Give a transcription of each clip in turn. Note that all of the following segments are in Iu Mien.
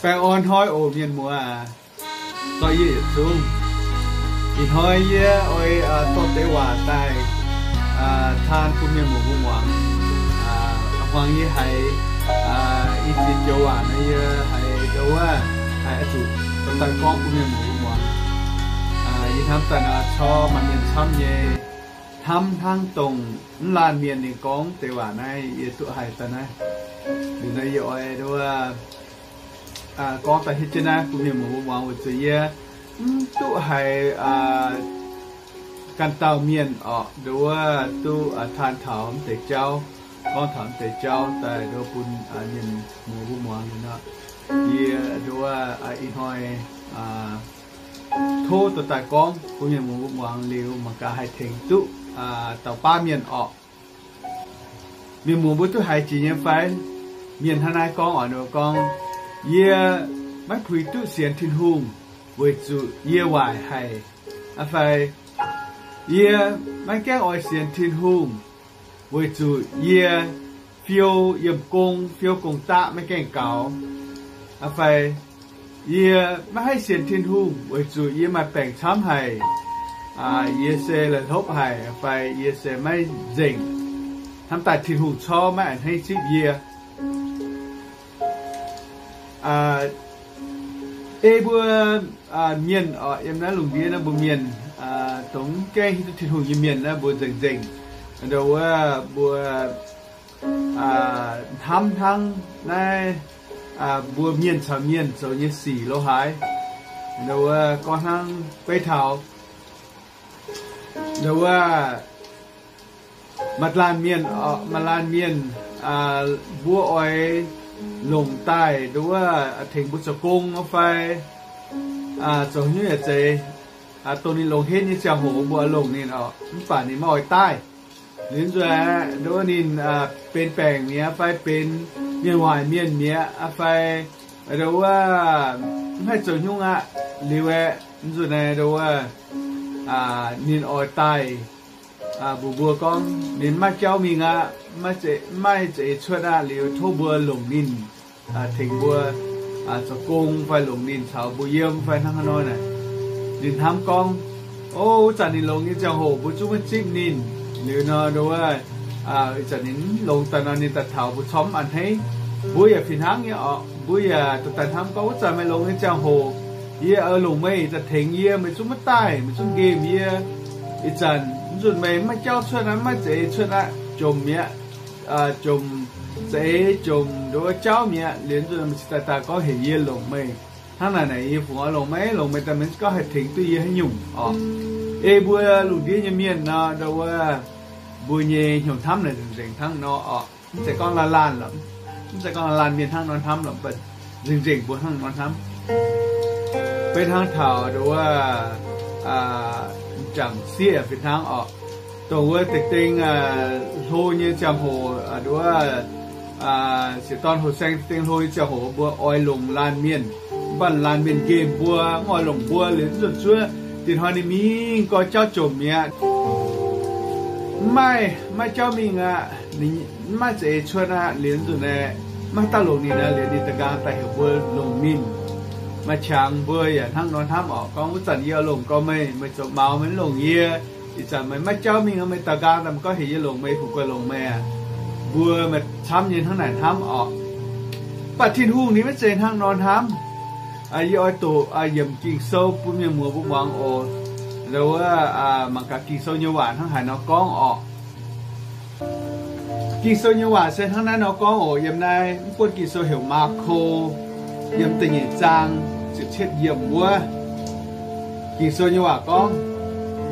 Baengh orn hnoi oc mienh muoz aac, dorh yie yietc zungv. Ih hnoi yie oix dorh deix waac daaih taan bun mienh muoz mbuo muangx. Hmuangx yie haiz i ziex joux waac nor, yie haiz ndau wuov, haiz oix zuqc dorh daaih gorngv bun mienh muoz mbuo muangx. Yie hnamv daaih nor, corc maaih mienh camv nyei hnamv hnangv dongh mv laanh mienh ninh gorngv deix waac naaiv, yie duqv haiz daaih naaiv. Liuz nor yie oix ndau wuov gorngv daaih hietv jienv naaiv bun mienh muoz mbuo muangx weic zuqc yie mv duqv haiz ganh dauh mienh orqc, ndau wuov duqv taan taux mv deix jauv, gorngv taux mv deix jauv daaih ndau bun mienh muoz mbuo muangx nor. Yie ndau wuov ih hnoi tov dorh daaih gorngv bun mienh muoz mbuo muangx liuz mangc gaax haih tengx duqv dauh baav mienh orqc. Mienh muoz mbuo duqv haiz jiex nyei fai? Mienh hnangv naaiv gorngv oc, gorngv, yie maiv puix duqv sienx Tin-Hungh weic zuqc yie waaic haic. Aa fai, yie maiv gaengh oix sienx Tin-Hungh weic zuqc yie fiou yiem gong, fiou gong-daqv maiv gaengh gaux. Aa fai, yie maiv haih sienx Tin-Hungh weic zuqc yie maaih baengc camv haic. Yie se la'hlopv haic fai yie se maiv nzengc. Hnamv daaih Tin-Hungh corc maiv a'hneiv zipv yie. Ei mbuo mienh oc, yiem naaiv lungh ndiev naaiv mbuo mienh, dongh mv gaengh hiuv duqv Tin-Hungh nyei mienh naaiv mbuo nzengc-nzengc, ndau wuov mbuo hnamv hnangv naaiv mbuo mienh caux mienh zoux nyei sic lo haaix. Ndau wuov gorngv hnangv beiv taux, ndau wuov maaih laanh mienh, maaih laanh mienh mbuo oix longc daaih ndau wuov tengx mbuo zoux gong fai zoux haaix nyungc yaac zeiz, dongh ninh longx henv nyei ziangh hoc mbuo oix longc ninh oc, mv baac ninh maiv oix daaih. Liuz nzunc aeqv, ndau wuov ninh benx baengc mi'aqv fai benx mienh waaic mienh mi'aqv fai ndau wuov mv haih zoux nyungc aqv. Liuz aeqv, nzunc naaiv ndau wuov ninh oix daaih mbuox mbuo gorngv ninh maiv jauv mingh aqv, maiv zeiz, maiv zeiz cuotv aqv. Liuz tov mbuo longc ninh tengx mbuo zoux gong fai longc ninh caux mbuo yiem fai hnangv haaix nor naaic. Ninh hnamv gorngv, o, wuov zanc ninh longx nyei ziangh hoc mbuo zungv maiv zipv ninh. Liuz nor ndau wuov ih zanc ninh longx daaih nor ninh daaih taux mbuo corc mv a'hneiv. Mbuo yaac fih hnangv nyei oc. Mbuo yaac dorh daaih hnamv gorngv wuov zanc meih longx nyei ziangh hoc yie oix longc meih daaih tengx yie, meih zungv maiv daaih, meih zungv nqemh yie. Ih zanc nzunc meih maiv jauv cuotv aqv, maiv zeiz cuotv aqv, jomc mi'aqv, jomc za'eix jomc ndau wuov jauv mi'aqv. Liuz nzunc meih cingx daaih daaih gorngv heuc yie longc meih. Hnangv naaic naaic yie fungc oix longc meih, longc meih daaih meih gorngv haih tengx duqv yie haaix nyungc oc. Ei mbuo lungh ndiev nyei mienh nor ndau wuov mbuo nyei hnyouv hnamv naaic nzengc-nzengc hnangv nor oc. Mv zeiz gorngv laanh laanh lorqc, mv zeiz gorngv laanh laanh mienh hnangv nor hnamv lorqc, mv baac nzengc-nzengc mbuo hnangv nor hnamv. Beiv hnangv taux ndau wuov m'jangc sieqv fih hnangv oc. Dongh wuov deix ding hlo nyei ziangh hoc, ndau wuov sieqv dorn hoh saeng deix ding hlo nyei ziangh hoc mbuo oix longc laanh mienh, mv baac laanh mienh nqemh mbuo, mv oix longc mbuo. Liuz nzunc zuov dinh hnoi ninh mingh gorx jauv jomc mi'aqv, mv maaih, maiv jauv mingh aqv. Ninh mv maaih za'eix cuotv aqv. Liuz nzunc naaic maiv dauh longc ninh aqv. Liuz ninh da'nqaang daaih heuc mbuo longc ninh. Maaih qangx mbuo yaac hnangv nor hnamv oc, gorngv wuov zanc yie oix longc gorx meih, meih zoux maux meih mv longc yie. Ih zanc meih maiv jauv mingh, meih da'nqaang daaih gorngv heuc yie longc meih, fungc guai longc meih aqv. Mbuo maaih camv nyei hnangv naaic hnamv oc. Mv baac Tin-Hungh ninh maiv zeiz hnangv nor hnamv. Yie oix doqc yiemc Ging-Sou bun mienh muoz mbuo muangx oc. Ndau wuov mangc gaax Ging-Sou nyei waac hnangv haaix nor gorngv oc. Ging-Sou nyei waac se hnangv naaiv nor gorngv oc. Yiem naaiv mv buonv Ging-Sou heuc Maako, yiem da'nyeic zaang ziepc cietv yiemc wuov. Ging-Sou nyei waac gorngv,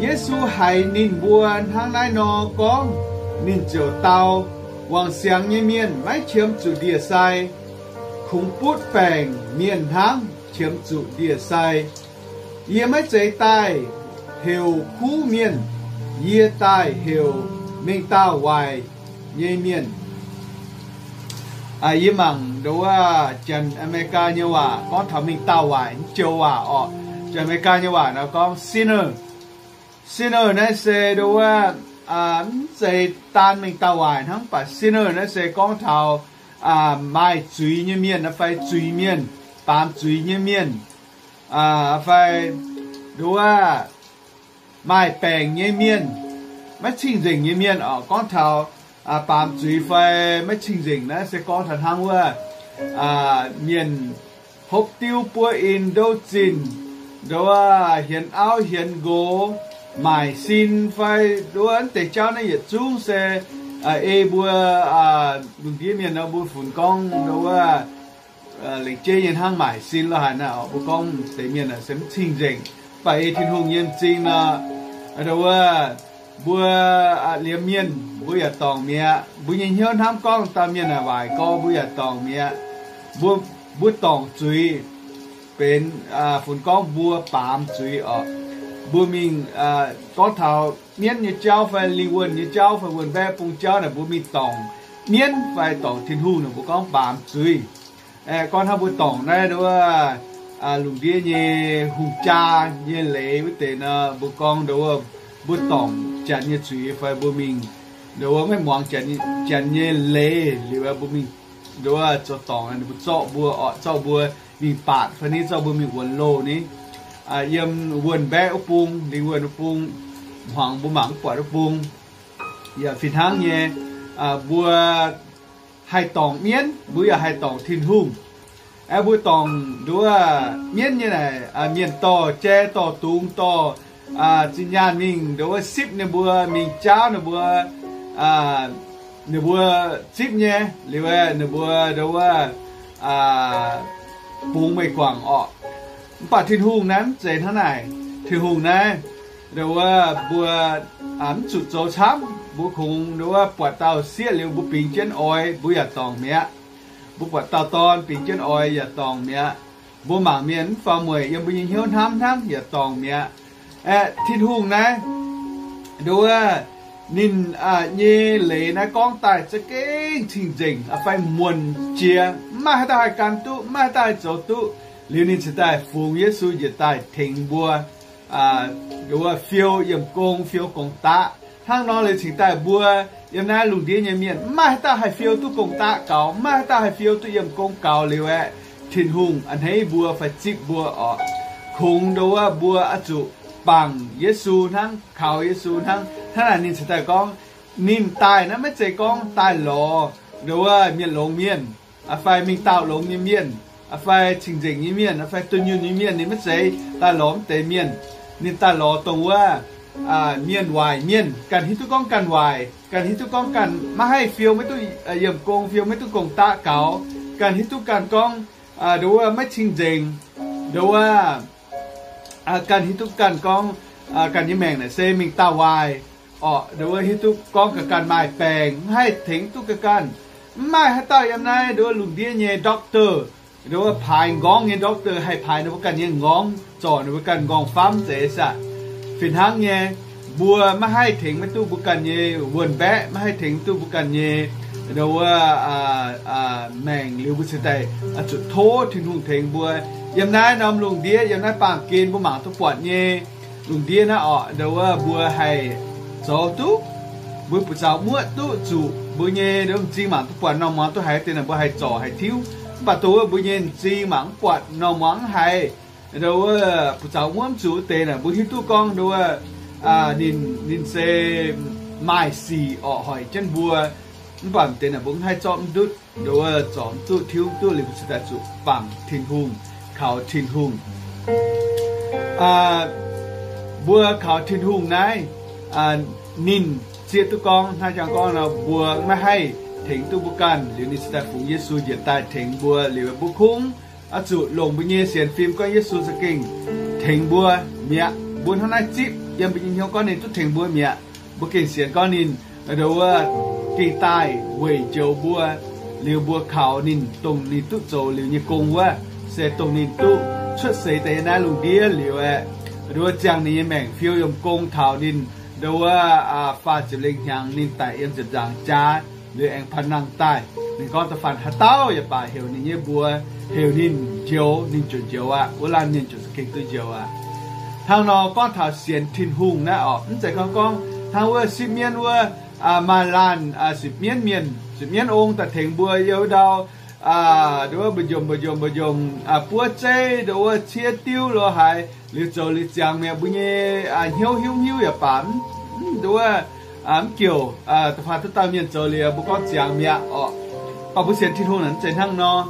Yesu haiz ninh mbuo hnangv naaiv nor gorngv, ninh ziouc dau, Wangc siangx nyei mienh maiv qiemx zuqc ndie-sai, kungx butv baengc mienh hnangv qiemx zuqc ndie-sai. Yie maiv zeiz daaih heuc kuv mienh, yie daaih heuc mengh dauh waaic nyei mienh. Yie mangc ndau wuov Janx-Aa^me^li^gaa nyei waac gorngv taux mengh dauh waaic mv joux waac orqc. Janx-Aa^me^li^gaa nyei waac nor gorngv sinner. Sinner naaiv se ndau wuov mv zeiz daan mengh dauh waaic hnangv, mv baac sinner naaiv se gorngv taux maaih zuiz nyei mienh fai zuiz-mienh. baamz zuiz nyei mienh, fai nduov maaih baengc nyei mienh, maiv cing-nzengc nyei mienh oc. Gorngv taux baamz zuiz fai maiv cing-nzengc naaiv se gorngv taux hnangv wuov mienh hopv diuv buov in ndouv zinh, nduov hienx auv hienx nqox, maaic sin fai nduov deix jauv naaiv yietc zungv se ei mbuo lungh ndiev mienh nor mbuo funx gorngv nduov lengc jeiv nyei hnangv maaic sin lorh haaix nor, mbuo gorngv deix mienh se maiv cing-nzengc. Mv baac ei Tin-Hungh nyei m'zing nor, nduov mbuo liemh mienh mbuo yaac dorngc mi'aqv. Mbuo nyei hnyouv hnamv gorngv dauh mienh naaic waaic gorx mbuo yaac dorngc mi'aqv. Mbuo, mbuo dorngc zuiz benx funx gorngv mbuo baamz zuiz oc. Mbuo mingh gorngv taux mienv nyei jauv fai lingh wuonh nyei jauv fai wuonh mbaeqv bung jauv naaic mbuo mingh dorngc mienv fai dorngc Tin-Hungh naaic mbuo gorngv baamz zuiz. Gorngv hnangv mbuo dorngc naaiv nduov lungh ndiev nyei hungh jaa nyei leiz wuov deix nor, mbuo gorngv nduov mbuo dorngc janx nyei zuiz fai mbuo mingh nduov maiv muangx janx nyei leiz liuz mbuo mingh nduov zoux dorngc, ninh mbuo zorqv mbuo oc, zorqv mbuo mingh baatc fai ni zorqv mbuo mingh wuonx loh ni, yiem wuonh mbaeqv wuov bung, lingh wuonh wuov bung, hmuangx mbuo mangc mv buatc wuov bung. Yaac fih hnangv nyei, mbuo haih dorngc mienv, mbuo yaac haih dorngc Tin-Hungh. Aeqv, mbuo dorngc nduov mienv nyei naaic, mienh dorh jai dorh dungz dorh zinh nyaanh mingh nduov sipv ninh mbuo, mingh jaauv ninh mbuo, ninh mbuo zipv nyei liuz aeqv, ninh mbuo nduov bungx meih guangc orqc. Mv baac Tin-Hungh naaiv mv zeiz hnangv naaic. Tin-Hungh naaiv nduov mbuo mv zuqc zoux camv. Mbuo kungx nduov buatc dauh sieqv liuz mbuo bingx jienv oix, mbuo yaac dorngc mi'aqv. Mbuo buatc dauh dorn bingx jienv oix yaac dorngc mi'aqv. Mbuo mangc mienh mv faaux mueic yiem mbuo nyei hnyouv hnamv hnangv yaac dorngc mi'aqv. Aeqv, Tin-Hungh naaiv nduov ninh nyei leiz naaiv gorngv daaih za'gengh cing-nzengc fai muonc jiex, mv maaih haaix dauh haih gan duqv, mv maaih haaix dauh haih zoux duqv. Liuz ninh cingx daaih fungx Yesu njiec daaih tengx mbuo nduov fiou yiemh gong, fiou gong-daqv. Hnangv nor liuz cingx daaih mbuo yiem naaiv lungh ndiev nyei mienh mv maaih haaix dauh haih fiou duqv gong-daqv gaux, mv maaih haaix dauh haih fiou duqv yiemh gong gaux liuz aeqv, Tin-Hungh a'hneiv mbuo fai zipv mbuo orqc. Kungx nduov mbuo oix zuqc bangc Yesu hnangv, kaux Yesu hnangv. Hnangv naaic ninh cingx daaih gorngv, ninh daaih naaiv maiv zeiz gorngv daaih lorz nduov mienh longx mienh, fai mingh daauh longx nyei mienh, fai cing-nzengc nyei mienh, fai dunh yunh nyei mienh. Ninh maiv zeiz daaih lorz mv deix mienh. Ninh daaih lorz dongh wuov mienh waaic mienh, ganh hiuv duqv gorngv ganh waaic, ganh hiuv duqv gorngv ganh maiv haih fiou maiv duqv yiemh gong, fiou maiv duqv gong-daqv gaux, ganh hiuv duqv ganh gorngv nduov maiv cing-nzengc, nduov ganh hiuv duqv ganh gorngv ganh nyei maengc naaic se mingh daauh waaic orqc. Nduov hiuv duqv gorngv ganh maaih baengc maiv haih tengx duqv ganh. Mv maaih haaix dauh yiem naaiv nduov lungh ndiev nyei doctor, nduov paaix m'nqorngv nyei doctor haih paaix ninh mbuo ganh nyei m'nqorngv, zorc ninh mbuo ganh m'nqorngv-famv zeiz saah. Fih hnangv nyei, mbuo maiv haih tengx maiv duqv mbuo ganh nyei wuonh mbaeqv, maiv haih tengx duqv mbuo ganh nyei nduov maengc liuz mbuo cingx daaih zuqc tov Tin-Hungh tengx mbuo. Yiem naaiv norm lungh ndiev, yiem naaiv baamh gen mbuo mangc duqv buatc nyei lungh ndiev naaiv orqc, nduov mbuo haih zoux duqv, mbuo buoz-zaux muoqv duqv zuqc mbuo nyei nduov m'zing mangc duqv buatc norm muangx duqv haiz deix naaic mbuo haih zorc haih tiuv. Mv baac dongh wuov mbuo nyei m'zing mangc mv buatc norm muangx haiz nduov buoz-zaux muoqv mv zuqc wuov deix naaic mbuo hiuv duqv gorngv nduov ninh, ninh se maaih sic orqc hoic jienv mbuo. Mv baac deix naaic mbuo mv haih zorqv mv ndutv, nduov zorc mv duqv tiuv mv duqv liuz mbuo cingx daaih zuqc bangc Tin-Hungh, kaux Tin-Hungh. Mbuo kaux Tin-Hungh naaiv, ninh zieqv duqv gorngv hnangv jangx gorngv nor mbuo maiv haih tengx duqv mbuo ganh liuz ninh cingx daaih fungx Yesu njiec daaih tengx mbuo liuz mbuo kungx oix zuqc longc mbuo nyei sienx fim gorngv Yesu za'gengh tengx mbuo mi'aqv. Mbuo hnangv naaiv zipv yiem mbuo nyei hnyouv gorngv ninh duqv tengx mbuo mi'aqv. Mbuo gengh sienx gorngv ninh nduov gengh daaih weic njoux mbuo, liuz mbuo kaux ninh dongh ninh duqv zoux liuz nyei gong wuov, se dongh ninh duqv cuotv seix daaih yiem naaiv lungh ndiev liuz aeqv, nduov ziangh ninh nyei maengc fiou yiem gong taux ninh nduov faah ziepc lengh hnyangx ninh daic yiem ziepc nzaangc jaax liuz aengx panh nangh daaih. Ninh gorngv da'faanh haaix dauh yaac baac heuc ninh nyei mbuox, heuc ninh njoux, ninh ziouc njoux aqv. Wuov laanh mienh ziouc za'gengh duqv njoux aqv. Hnangv nor gorngv taux sienx Tin-Hungh naaiv orqc, mv zeiz gorngv gorngv hnangv wuov sipv mienv wuov, maaih laanh sipv mienv mienh, sipv mienv ong daaih tengx mbuo yiem wuov ndau nduov wuov mbu'ndongx mbu'ndongx mbu'ndongx buov zeiv nduov wuov ciev diuv lo haaix liuz zoux liuz ziangx mi'aqv. Mbuo nyei hnyouv hiuv hiuv yaac baac mv nduov wuov mv jouc da'faanh duqv dauh mienh zoux liuz mbuo gorngv ziangx mi'aqv orqc. Baac mbuo sienx Tin-Hungh naaic mv zeiz hnangv nor.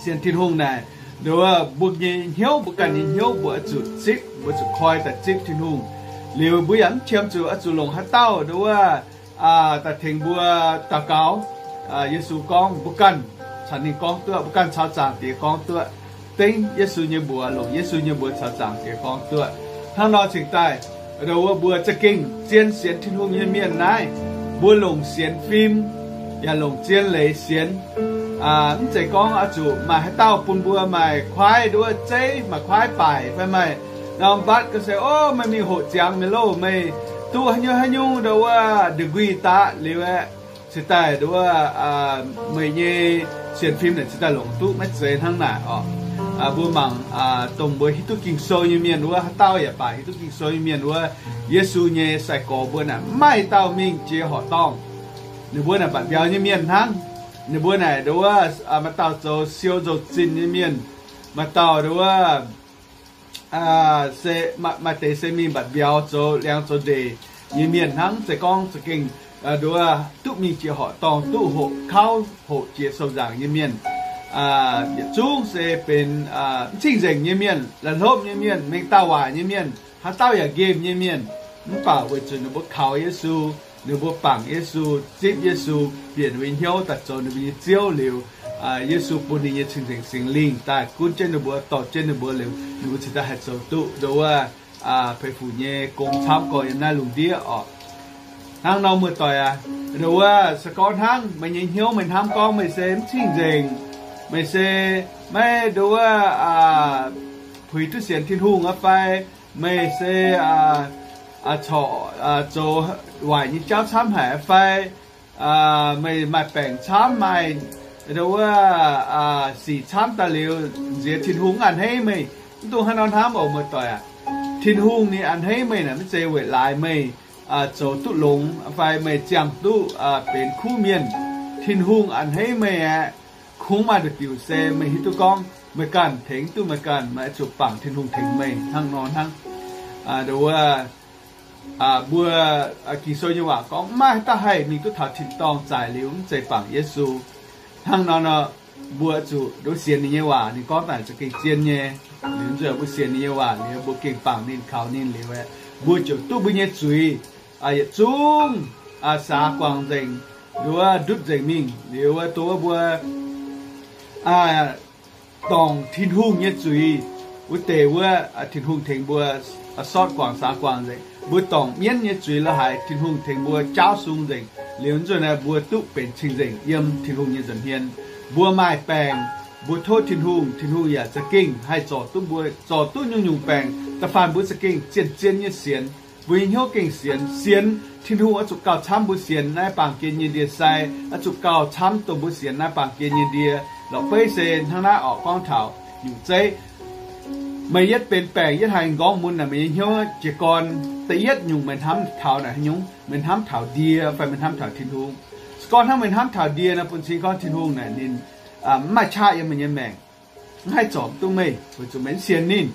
Sienx Tin-Hungh naaic nduov wuov mbuo nyei hnyouv, mbuo ganh nyei hnyouv mbuo oix zuqc zipv, mbuo zuqc koi daaih zipv Tin-Hungh. Liuz mbuo yaac mv qiemx zuqc oix zuqc longc haaix dauh nduov wuov daaih tengx mbuo daux gaux. Yesu gorngv mbuo ganh caux ninh gorngv duqv, mbuo ganh caux Zaangc Diex gorngv duqv. Dengv Yesu nyei mbuox, longc Yesu nyei mbuox caux Zaangc Diex gorngv duqv. Hnangv nor cingx daaih nduov wuov mbuo za'gengh zien sienx Tin-Hungh nyei mienh naaiv, mbuo longc sienx fim yaac longc zien leiz sienx. Mv zeiz gorngv oix zuqc maaih haaix dauh bun mbuo maaih kuaaiv nduov wuov zeiv, maaih kuaaiv baaic fai maaih norm mbatv ga'se, O, meih mingh hoqc ziangx meih loh, meih duqv haaix nyungc haaix nyungc nduov wuov degree daqv liuz aeqv, cingx daaih nduov wuov meih nyei sienx fim naaic cingx daaih longc duqv. Maiv zeiz hnangv naaic orqc. Mbuo mangc dongh mbuo hiuv duqv Ging-Sou nyei mienh wuov, haaix dauh yaac baac hiuv duqv Ging-Sou nyei mienh wuov, Yesu nyei sai-gorx mbuo naaic mv maaih dauh mingh jiex horqc dorngh. Ninh mbuo naaic mbatc mbiauz nyei mienh hnangv. Ninh mbuo naaic nduov wuov maaih dauh zoux siou zoux zinh nyei mienh, maaih dauh nduov wuov se maaih deix se mingh mbatc mbiauz zoux liangx zoux ndeic nyei mienh hnangv. Zeiz gorngv za'gengh nduov duqv mingh jiex horqc dorngh, duqv hoqc kauv hoqc jiex sou nzaangc nyei mienh, yietc zungv se benx mv cing-nzengc nyei mienh, la'hlopv nyei mienh, mengh dauh waaic nyei mienh, haaix dauh yaac nqemh nyei mienh. Mv baac weic zuqc ninh mbuo kaux Yesu, ninh mbuo bangc Yesu, zipv Yesu bieqc ninh mbuo nyei hnyouv daaih zoux ninh mbuo nyei Ziouv liuz, Yesu bun ninh nyei Cing-Nzengc Singx Lingh daaih gunv jienv ninh mbuo, dorh jienv ninh mbuo liuz, ninh mbuo cingx daaih haih zoux duqv nduov wuov peix fuc nyei gong camv gorx yiem naaiv lungh ndiev orqc. Hnangv nor muoz-doic aac, nduov wuov se gorngv hnangv meih nyei hnyouv meih hnamv gorngv meih se mv cing-nzengc, meih se maiv nduov wuov puix duqv sienx Tin-Hungh aqv fai, meih se corc zoux waaic nyei jauv camv haic aqv fai, meih maaih baengc camv, maaih nduov wuov sic camv daaih liuz nziex Tin-Hungh mv a'hneiv meih. Mv dungx hnangv nor hnamv oc muoz-doic aac. Tin-Hungh ninh a'hneiv meih naaic maiv zeiz weic laaix meih zoux duqv longx fai meih ziangh duqv benx kuv mienh. Tin-Hungh a'hneiv meih aeqv, kungx maaih nduqc diuc se meih hiuv duqv gorngv meih ganh tengx duqv meih ganh, meih oix zuqc bangc Tin-Hungh tengx meih hnangv nor hnangv. Nduov wuov mbuo Ging-Sou nyei waac gorngv mv maaih haaix dauh haih mingh duqv taux tin-dorngh zaaic liuz mv zeiz bangc Yesu. Hnangv nor nor, mbuo zuqc nduov sienx ninh nyei waac, ninh gorngv daaih za'gengh zien nyei. Liuz nzuonx mbuo sienx ninh nyei waac liuz, mbuo gengh bangc ninh, kaux ninh liuz aeqv, mbuo ziouc duqv mbuo nyei zuiz yietc zungv saax guangc nzengc, nduov ndutv nzengc mingh liuz, dongh wuov mbuo dorngc Tin-Hungh nyei zuiz wuov deix wuov, Tin-Hungh tengx mbuo sortv guangc saax guangc nzengc. Mbuo dorngc mienv nyei zuiz la'haaix, Tin-Hungh tengx mbuo jaauv sung nzengc liuz, nzuonx naaiv mbuo duqv benx cing-nzengc yiem Tin-Hungh nyei nza'hmien. Mbuo maaih baengc, mbuo tov Tin-Hungh, Tin-Hungh yaac za'gengh haih zorc duqv mbuo, zorc duqv nyungc-nyungc baengc. Da'faanh mbuo za'gengh zien-zien nyei sienx, mbuo nyei hnyouv gengh sienx. Sienx Tin-Hungh oix zuqc gauh camv mbuo sienx naaiv baamh gen nyei ndie-sai, oix zuqc gauh camv dongh mbuo sienx naaiv baamh gen nyei ndie. Lorqc beiv se hnangv naaiv orqc, gorngv taux nyungc zeiv. Meih yietv benx baengc, yietv haiz m'nqorngv mun naaic, meih nyei hnyouv jiez gorn da'yietv nyungc meih hnamv taux naaic haaix nyungc? Meih hnamv taux ndie fai meih hnamv taux Tin-Hungh? Se gorngv hnangv meih hnamv taux ndie nor, bun cing gorngv Tin-Hungh naaic ninh mv maaih qaqv yiem meih nyei maengc, mv haih zorc duqv meih weic zuqc meih mv sienx ninh.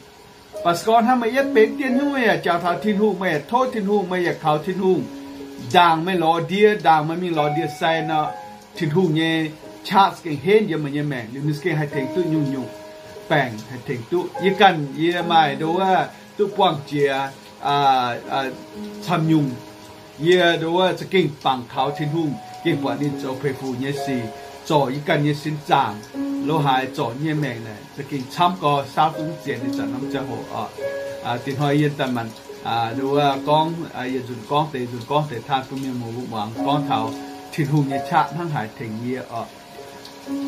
Baac se gorngv hnangv meih yietv benx dienh nyungc, meih yaac jangx taux Tin-Hungh, meih yaac tov Tin-Hungh, meih yaac kaux Tin-Hungh, ndaangc meih lorz ndie, ndaangc meih mingh lorz ndie-sai nor, Tin-Hungh nyei qaqv za'gengh henv yiem meih nyei maengc liuz, ninh za'gengh haih tengx duqv nyungc-nyungc baengc, haih tengx duqv. Yie ganh yie maaih nduov wuov duqv buangh jiex camv nyungc. Yie nduov wuov za'gengh bangc kaux Tin-Hungh, gengh buatc ninh zoux peix fuc nyei sic, zorc yie ganh nyei sin zaangc, lo haaix zorc nyei maengc naaic za'gengh camv gorx, saauv duqv mv zienx nyei zanc norm ziangh hoc oc. Dinh hnoi yie daaih maanc nduov wuov gorngv, yie nzunc gorngv deix, nzunc gorngv deix taan bun mienh muoz muangx gorngv taux Tin-Hungh nyei qaqv hnangv haaix tengx yie oc.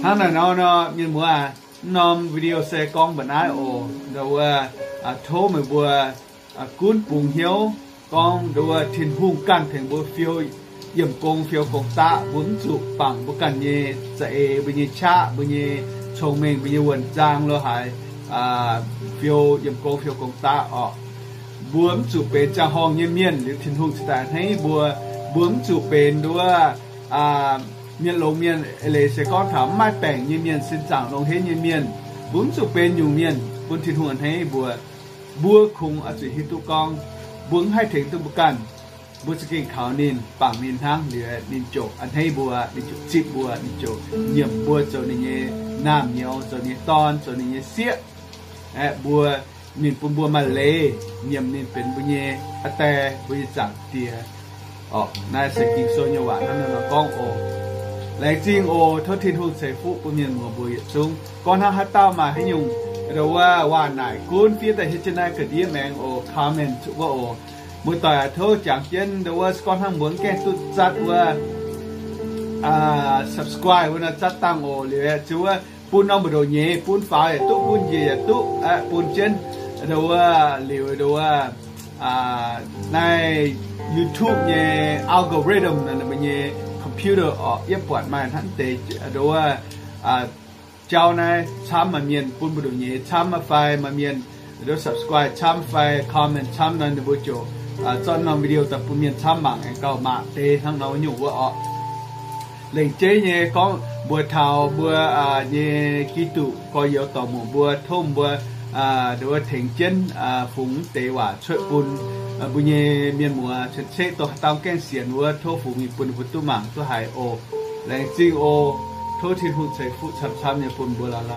Hnangv naaic nor, mienh muoz aac, norm video se gorngv mba'naaiv oc. Nduov wuov tov meih mbuo gunv bungx hnyouv gorngv nduov wuov Tin-Hungh ganh tengx mbuo fiou yiemc gong fiou gong daqv. Mbuo mv zuqc bangc mbuo ganh nyei za'eix, mbuo nyei qaqv, mbuo nyei cong-mengh, mbuo nyei wuonh zaang lo haaix fiou yiemc gong fiou gong daqv oc. Mbuo mv zuqc benx ziangh horngh nyei mienh liuz Tin-Hungh cingx daaih a'hneiv mbuo. Mbuo mv zuqc benx nduov wuov mienh longx mienh, eix leiz se gorngv taux mv maaih baengc nyei mienh, sin zaangc longx henv nyei mienh, mbuo mv zuqc benx nyungc mienh bun Tin-Hungh a'hneiv mbuo. Mbuo kungx oix zuqc hiuv duqv gorngv mbuo mv haih tengx duqv mbuo ganh. Mbuo za'gengh kaux ninh, bangc ninh hnangv, liuz ninh ziouc a'hneiv mbuo, ninh ziouc zipv mbuo, ninh ziouc nyiemc mbuo zoux ninh nyei naamh nyouz, zoux ninh nyei dorn, zoux ninh nyei sieqv. Aeqv, mbuo, ninh bun mbuo maaih leiz nyiemc ninh benx mbuo nyei aa die, mbuo nyei zaangc diex. Orqc, naaiv se Ging-Sou nyei waac hnangv naaiv nor gorngv oc. Laengz zingh oc. Tov Tin-Hungh ceix fuqv bun mienh muoz mbuo yietc zungv. Gorngv hnangv haaix dauh maaih haaix nyungc, ndo wuov, waac naaic gunv fiev daaih hietv jienv naaiv ga'ndiev maengx oc, comment wuov oc. Muoz-doic aac, tov jangx jienv ndo wuov, gorngv hnangv mbuo mv gaengh duqv zatv wuov subscribe wuov nor, zatv dangh oc. Liuz aeqv, ziouc wuov bun norm mbu'ndoqc nyeiz, bun faaux yaac duqv, bun njiec yaac duqv, aeqv, bun jienv ndo wuov, liuz ndo wuov, naaiv YouTube nyei algorithm, ninh mbuo nyei computer orqc, yie buatc maaih hnangv deix ndo wuov jauv naaiv camv, maaih mienh bun mbu'ndoqc nyeiz camv, maaih fai maaih mienh ndo subscribe camv fai comment camv nor, ninh mbuo ziouc zorqv norm video daaih bun mienh camv mangc, aengx gauh maaih deix hnangv nor nyungc wuov orqc. Lengc jeiv nyei gorngv mbuox taux mbuo nyei Giduc gorx-youz dorc muoc mbuo, tov mbuo ndo wuov tengx jienv fungx deix waac cuotv bun mbuo nyei mienh muoz cien-ceqv, dongh haaix dauh gaengh sienx wuov, tov fungx mingh bun ninh mbuo duqv mangc duqv haiz oc. Laengz zingh oc. Tov Tin-Hungh ceix fuqv camv-camv nyei bun mbuo lorqc.